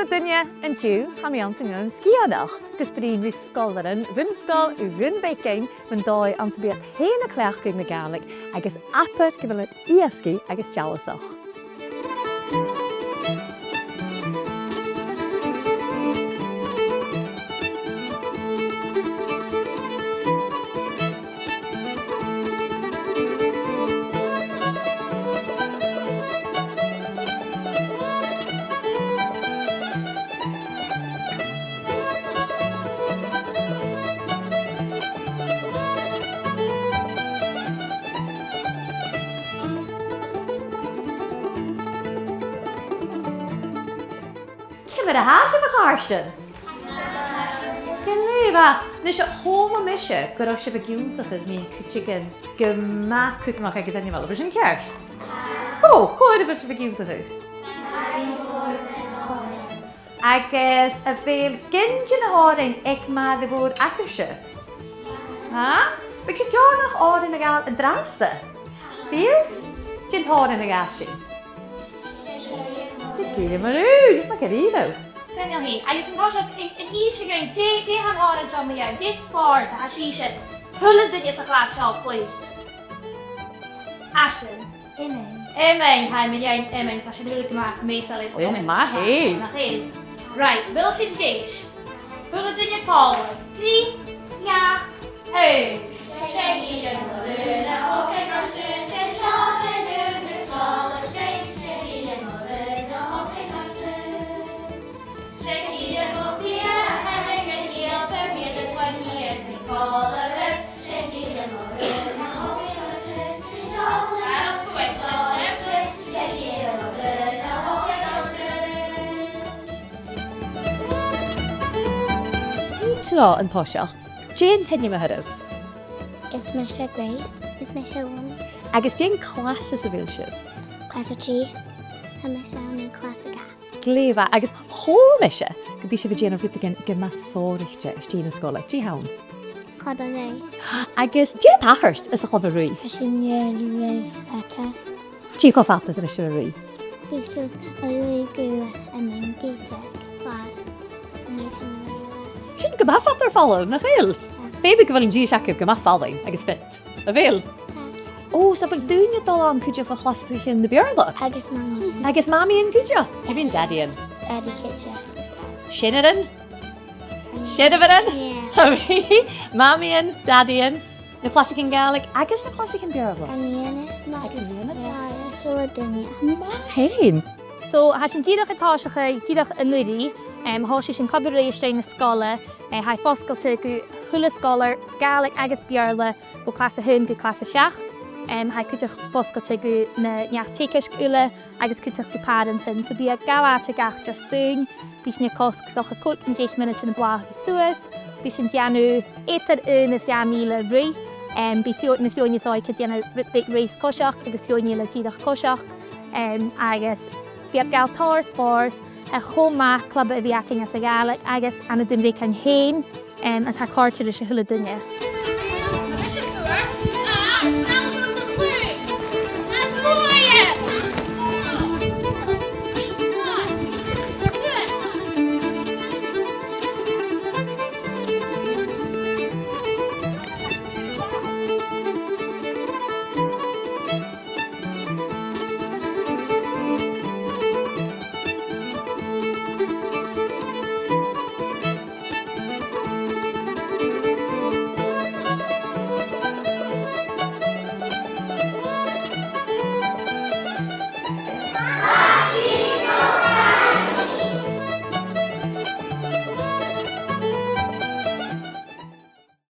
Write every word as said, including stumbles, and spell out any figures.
Duine, an-diugh, tha mi anns an Eilean Sgitheanach, gus bruidhinn ri sgoilearan Bhun-sgoil Dhùn Bheagain mun dòigh anns am bi iad fhèin a' cleachdadh na Gàidhlig agus abair gu bheil iad èasgaidh agus dealasach. Ciamar a tha sibh, a chàirdean? Glè mhath. Nise, chuala mise gun robh sibh ag ionnsachadh mu cuideigin gu math cudromach agus ainmeil. A bheil sin ceart? Ò, cò air a bheil sibh ag ionnsachadh? Agus a bheil gin de na h-òrain aig Màiri Mhòr agaibhse? Ha? Bidh sibh deònach òrain a ghabhail an-dràsta? Bidh? Dè an t-òran a ghabhas sinn? Gille mar ùr, is math dha-rìribh. Sgoinneil fhèin. Agus an toiseach, an, an innis thu dhuinn, dè, dè tha an t-òran seo mu dheidhinn, dè an spòrs a tha sibhse, a h-uile duine sa chlas seo a' cluich? Aisling. Iomain. Iomain, tha iomain, tha iomain, tha sin uile gu math measail air iomain. Ò, math fhèin. Nach eil? Right, a bheil sinn deiseil? A h-uile duine còmhla. Trì, dhà, aon. Seo an toiseach. Dè an t-ainm a th' oirbh? Is mise Grace. Is mise Eòghann. Agus dè an clas anns a bheil sibh? Clas a trì. Tha mise ann an clas a dhà. Glè mhath, agus chuala mise gum bi sibh a' dèanamh rudeigin gu math sònraichte às dèidh na sgoile. Dè th' ann? Club a' Ruith. Agus dè tha a' tachairt anns a' Chlub a' Ruith? Tha sinn a' ruith fada. Dè cho fada 's a bhios sibh a' ruith? Bidh sinn a' ruith gu a' mhòintich far an e sin a' ruith. Sin gu math fada air falbh, nach eil? Feumaidh gu bheil an dithis agaibh gu math fallain agus fit. A bheil? Ò, so a bheil daoine a' dol ann cuideachd bho chlasaichean na Beurla? Agus mamaidhean. Agus mamaidhean cuideachd? Dè mu dadaidhean? Dadaidh cuideachd. Seanairean? Seanmhairean? Yeah. Tha mi. Mamaidhean, dadaidhean, na clasaichean Gàidhlig agus na clasaichean Beurla. An ionad. Agus an ionad. Yeah, a h-uile duine. Math fhèin. So, tha sinn dìreach a' tòiseachadh, dìreach an-uiridh, em, thòisich sinn Club a' Ruith às dèidh na sgoile, eh, tha e fosgailte gu a h-uile sgoilear Gàidhlig agus Beurla, bho chlas a h-aon gu clas a seachd. Em, tha e cuideachd fosgailte gu na neach-teagaisg uile agus cuideachd gu pàrantan. So bidh e a' gabhail àite gach seachdain, bidh sinn a' cosg 's dòcha còig no deich mionaidean a' blàthachadh suas, bidh sinn a' dèanamh eadar aon is dhà mhìle ruith. Em, bidh feadh-, na feadhainn as òige a' dèanamh ru-, beagan ruith coiseachd agus feadhainn eile dìreach coiseachd. Em, agus bidh iad a' gabhail tòrr spòrs, tha e cho math club a bhith againn anns a' Ghàidhlig agus ann an Dùn Bheagain fhèin, em, is tha e a' còrdadh ris a h-uile duine.